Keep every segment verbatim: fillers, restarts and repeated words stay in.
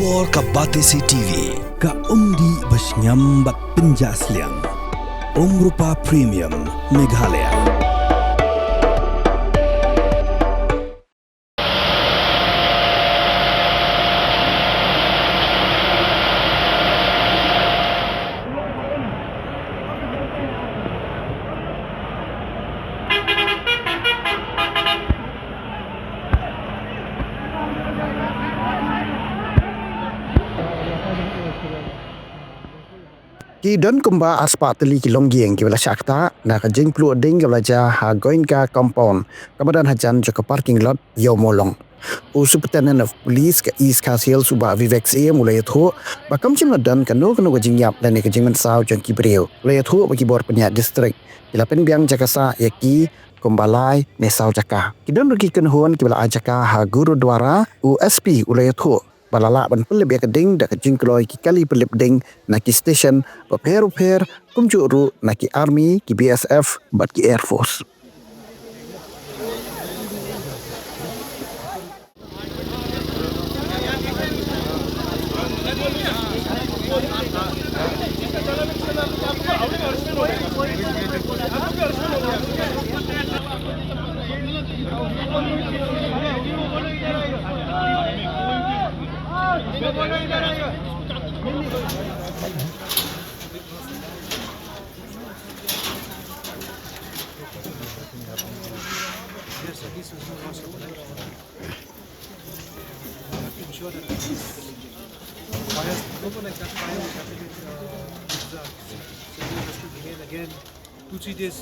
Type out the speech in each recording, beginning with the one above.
Por ka Batesi T V, ka umdih ba shngiam bad pynjah sliang. Umrupa Premium, Meghalaya. Ki don kumba arspah tylli ki longïing kiba la shah ktah na ka jingpluh ding kaba la jia ha Goenka Compound, kaba don hajan jong ka parking lot Ïew Mawlong. U Superintendent of Police ka East Khasi Hills, u Bah Vivek Syiem, u la ïathuh ba kam shym la don kano kano ka jingïap lane ka jingmynsaw jong ki briew. U la ïathuh ba ki bor pynïaid district ki la pynbiang jaka sah ïa ki kumba lai ne saw jaka. Ki don ruh ki kynhun kiba la ai jaka ha Gurudwara. U S P u la ïathuh ba la lah ban pynlip ïa ka ding da ka jingkloi ki kali pynlip ding na ki station bapher bapher, kumjuh ruh na ki army, ki B S F bad ki Air Force. Ensure that this fire, no, no, like that fire which happened in, uh, Gujarat, so it has to remain again two, three days.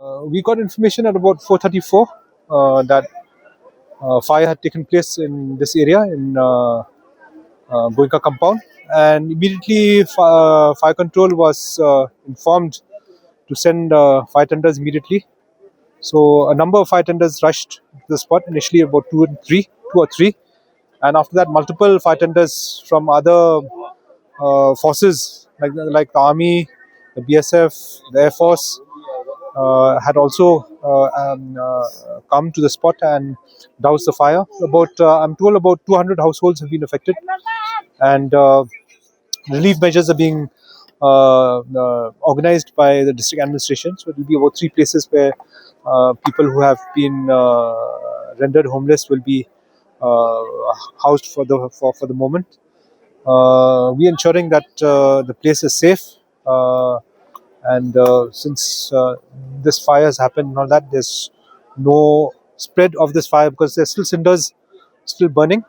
Uh, we got information at about four thirty-four, uh, that, uh, fire had taken place in this area in, uh, uh, Goenka compound, and immediately fi- uh, fire control was, uh, informed to send, uh, fire tenders immediately. So a number of fire tenders rushed to the spot, initially about two and three, two or three, and after that, multiple fire tenders from other, uh, forces like, like the army, the B S F, the air force, uh, had also, uh, um, uh, come to the spot and doused the fire. About, uh, I'm told, about two hundred households have been affected, and, uh, relief measures are being, uh, uh, organized by the district administration. So it will be about three places where, uh, people who have been, uh, rendered homeless will be, uh, housed for the, for, for the moment. Uh, we ensuring that, uh, the place is safe. Uh, and, uh, since, uh, this fire has happened and all that, there's no spread of this fire because there's still cinders still burning,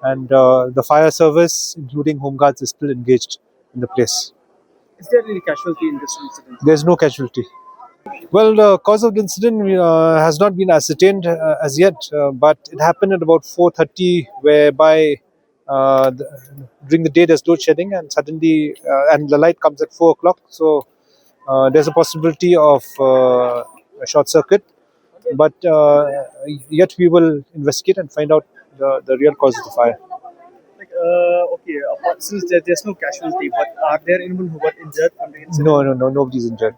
and, uh, the fire service, including home guards, is still engaged in the place. Is there any casualty in this incident? There's no casualty. Well, the cause of the incident, uh, has not been ascertained, uh, as yet, uh, but it happened at about four thirty, whereby, uh, the, during the day there's load shedding, and suddenly, uh, and the light comes at four o'clock. So, uh, there's a possibility of, uh, a short circuit, but, uh, yet we will investigate and find out the, the real cause of the fire. Like, uh, okay, apart, since there, there's no casualty, but are there anyone who got injured from the incident? No, no, no, nobody's injured.